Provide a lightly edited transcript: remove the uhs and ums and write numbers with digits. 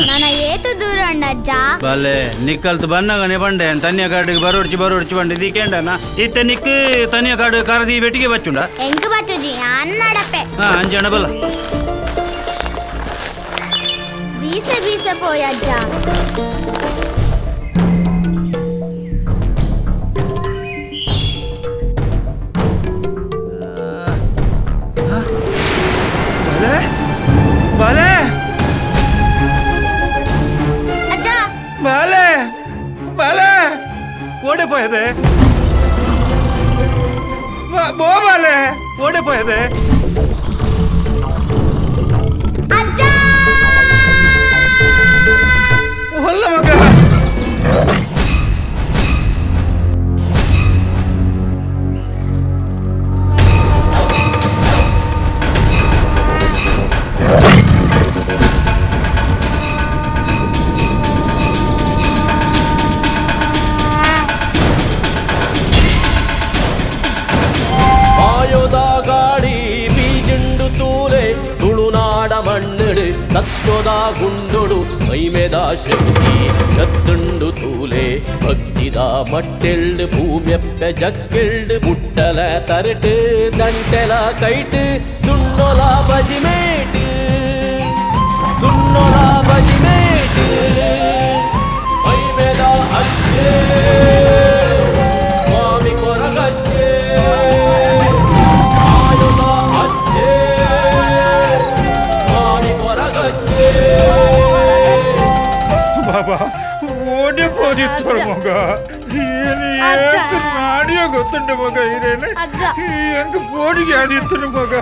ನನ್ನ ಏತು ದೂರ ಅಜ್ಜ. ಬಲೆ ನಿಕ್ಕಲ್ತು ಬನ್ನಗನೆ ಬಂಡೆ ತನ್ಯ ಕಾಡಿಗೆ ಬರೋಡ್ಚಿ ಬರೋಡ್ಚಿ ಬಂಡೆ ದೀಕೇಂಡನ ಇತ್ತೆ ನಿಕ್ ತನ್ಯ ಕಾಡು ಕರದಿ ಬೆಟ್ಟಿಗೆ ಬಚ್ಚುಂಡ. ಎಂಕ್ ಬಚ್ಚುಜಿ ಅನ್ನಡಪ್ಪೆ. ಹಾ ಅಂಜಣ ಬಲ್ಲ. ಬೀಸ ಬೀಸ ಪೋಯ್ ಅಜ್ಜ. ಬಲೆ ಬಲೆ ಅಜ್ಜ. ಬಾಲೆ ಬಾಲೆ ಓಡೆ ಪೋಯದೆ ಬೋ ಬಾಲೆ ಓಡೆ ಪೋಯದೆ. ಅಜ್ಜ. ಹೊಲ್ಲ ಮಗ. ಆಯೋದ ಗಾಳಿ ಬೀಜುಂಡು ತೂಲೆ ತುಳುನಾಡ ಮಣ್ಣುಡು ಸತ್ವದ ಗುಂಡುಡು ಮೈಮೆದ ಶಕ್ತಿ ಚತ್ತುಂಡು ತೂಲೆ ಭಕ್ತಿದ ಮಟ್ಟೆಳ್ಳು ಭೂಮ್ಯಪ್ಪೆ ಜಕ್ಕೆಳ್ಳು ಬುಟ್ಟಲ ತರಟು ದಂಟೆಲ ಕೈಟು ಸುಣ್ಣೊಲ ಬಜಿಮೇಟು ಸುಣ್ಣೊಲ ಬಜಿಮೇಟು ಮೈಮೆದ ಅಚ್ಚೆ ಸ್ವಾಮಿ ಕೊರಗಚ್ಚೆ ಆಯುಧ ಅಚ್ಚೆ ಸ್ವಾಮಿ ಕೊರಗಚ್ಚೆ. ಬಾಬಾ ಓಡೆ ಪೋದಿತ್ತೋರ್ ಮಗ. ಅಜ್ಜ. ಏತ್ ನಾಡಿಯ ಗೊತ್ತುಂಡು ಮಗ ಇರೇನೆ. ಅಜ್ಜ. ಎಂಕ್ ಪೋಡಿಗೆ ಆದಿತ್ತನು ಮಗ.